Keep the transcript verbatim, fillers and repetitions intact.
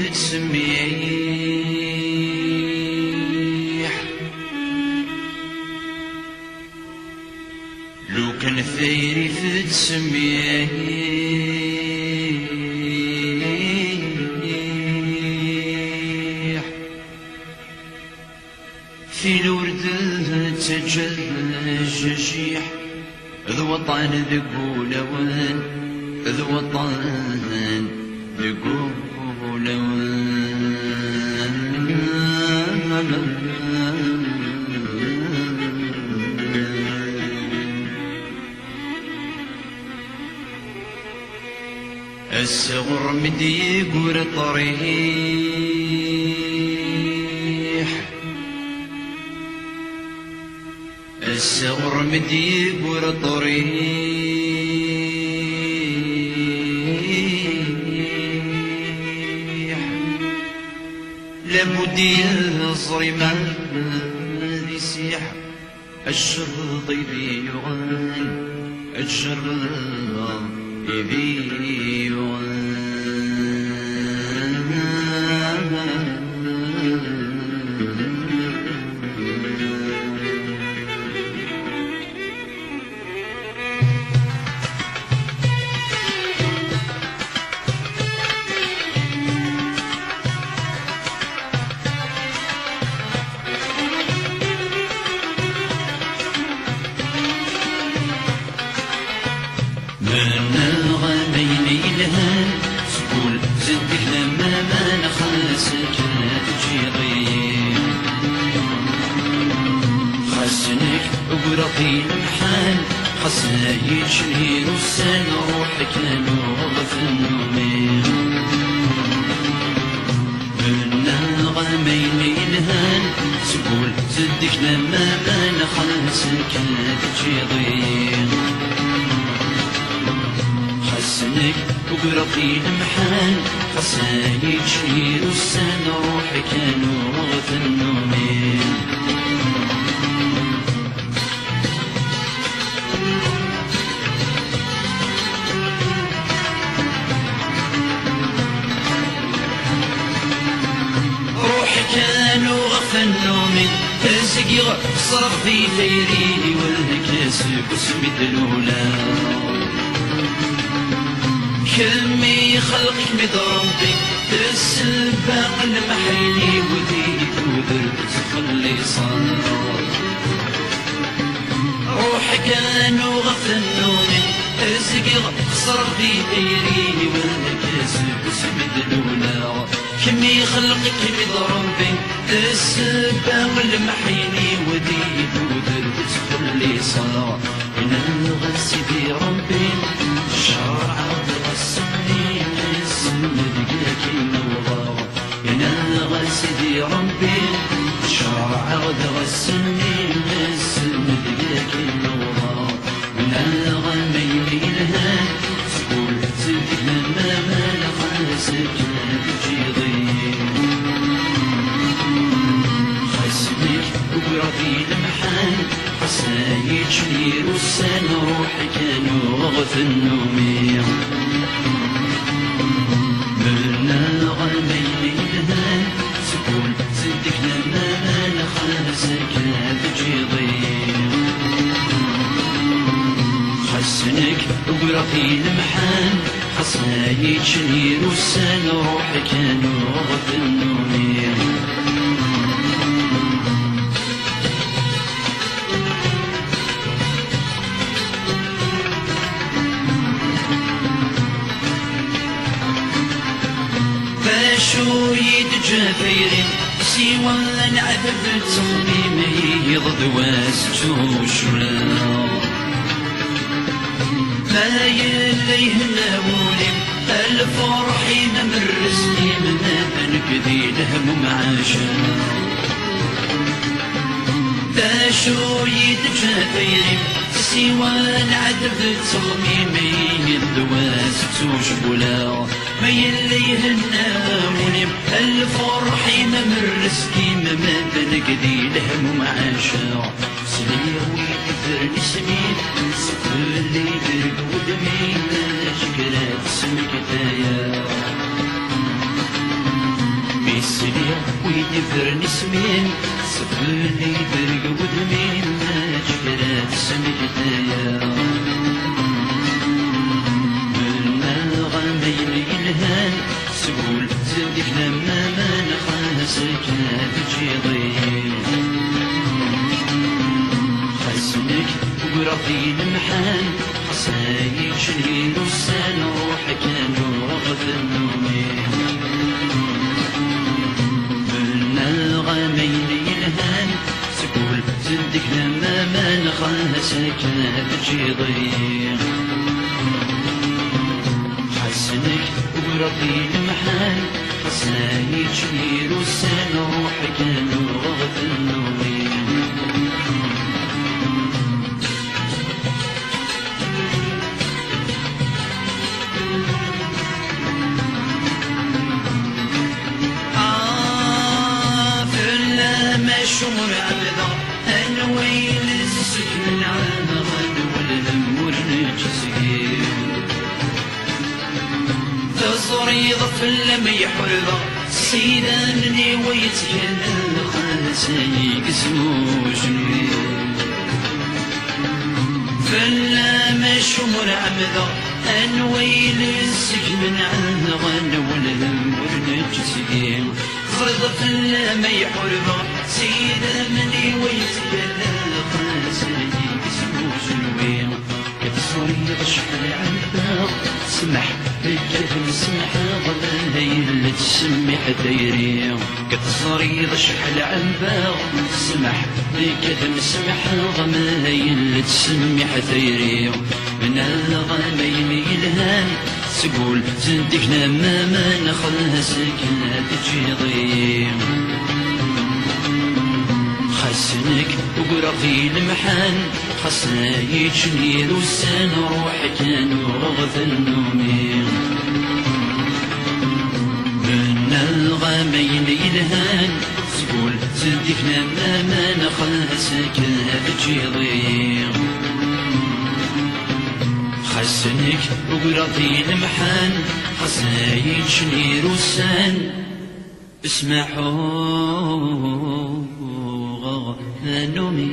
Ttsemmiḥ. Lukan tayri tettsemmiḥ. Tin ur d-tettaǧǧa d jjiḥ, d waṭṭan deg wulawen, d waṭṭan deg wulawen. Ass ɣur-m d-yeggur ṭṭriḥ. Ass ɣur-m d-yeggur ṭṭriḥ. Lamud yeẓri ma d isiḥ. Ajerreḍ i d-yuɣen, ajerreḍ i d-yuɣen. Mennaɣ am ayen yelhan, seg ul zeddig lamma ma nxelleṣ akken ad teǧǧiḍ-iyi. Xas nekk ugraɣ di lemḥan, xas yeččen yir ussan, ruḥ kan uɣeɣ tennumi. Mennaɣ am ayen yelhan, seg ul zeddig lamma ma nxelleṣ akken ad teǧǧiḍ-iyi. Xas nekk ugraɣ di lemḥan, xas yeččen yir ussan, ruḥ kan uɣeɣ tennumi. Ruḥ kan uɣeɣ tannumi, zgiɣ xesreɣ di tayri-iw d nekk seg usmi d-luleɣ. Kemm i ixelq-ikem-id Rebbi, d ssebba n lemḥin-iw di tudert ttxelliṣeɣ. Ruḥ kan uɣeɣ tannumi, zgiɣ xesreɣ di tayri-iw d nekk seg usmi d-luleɣ. Kemm i ixelq-ikem-id Rebbi, d ssebba n lemḥin-iw di tudert ttxelliṣeɣ. Yenna-ɣ Sidi Rebbi, cerɛeɣ-d ɣas-nni, isem deg-k i n-wwḍeɣ. Yenna-ɣ Sidi Rebbi, cerɛeɣ-d ɣas-nni, isem deg-k i n-wwḍeɣ. Yenna-ɣ am ayen yelhan, seg ul zeddig lamma ma nxelleṣ akken ad teǧǧiḍ-iyi. Xas nekk ugraɣ di lemḥan, xas yeččen yir ussan, ruḥ kan uɣeɣ tannumi. Mennaɣ am ayen yelhan, seg ul zeddig lamma ma nxelleṣ akken ad teǧǧiḍ-iyi. Xas nekk ugraɣ di lemḥan, xas yeččen yir ussan, ruḥ kan uɣeɣ tannumi. D acu i d-ǧǧa tayri siwa leɛtab d ttxemmim, yiḍ d wass ttucewwleɣ. Ma yella ihenna wul-im, lferḥ-im am rrezq-im, ma d nekk di lehmum ɛaceɣ. D acu i d-teǧǧa tayri-m siwa leɛtab d ttxemmim, yiḍ d wass ttucewwleɣ. Ma yella ihenna wul-im, lferḥ-im am rrezq-im, ma d nekk di lehmum ɛaceɣ. Sliɣ wid iffren isem-im, seg fell-i deg wudem-im, acu kra tesmektayeḍ. Isli wi d-ifren isem-im, seflen iderg wudem-im, mačči kra d-smektayeɣ. Mennaɣ-am ayen yelhan, seg ul ttendikna aman, xas akka teǧǧiḍ-iyi. Xas nekk ugraɣ di lemḥan, xas ay ččen yir ussan, ruḥ kan uɣeɣ tennumi. Mennaɣ-am ayen yelhan, seg ul ttendikna aman, xas akka teǧǧiḍ-iyi. Xas nekk ugraɣ di lemḥan, xas ay ččen yir ussan, ruḥ kan uɣeɣ tennumi. Ah, fell-am acumur ɛebdeɣ, anwa iles seg menɛeɣ, anwa lhem ur neǧǧ seg-i. Teẓriḍ fell-am yeḥurbeɣ, s idammen-iw yettgalla, xas ay yegzem ujenwi. Fell-am acumur ɛebdeɣ, anwa iles seg menɛeɣ, anwa lhem ur neǧǧ seg-i. Teẓriḍ fell-am ay ḥurbeɣ, s idammen-iw yettgalla, xas ay yegzem ujenwi. Teẓriḍ acḥal ɛembeɣ, smeḥ, nekk ad m-semḥeɣ, ma yella tettsemmiḥ tayri. Teẓriḍ acḥal ɛembeɣ, smeḥ, nekk ad m-semḥeɣ, ma yella tettsemmiḥ tayri. Mennaɣ-am ayen yelhan, seg ul ttendikna aman, xas akken ad teǧǧiḍ-iyi. Xas nekk ugraɣ di lemḥan, xas ay ččen yir ussan, ruḥ kan uɣeɣ tennumi. Mennaɣ-am ayen yelhan, seg ul ttendikna aman, xas akken ad teǧǧiḍ-iyi. Xas nekk ugraɣ di lemḥan, xas ay ččen yir ussan, smeḥ uɣeɣ tennumi.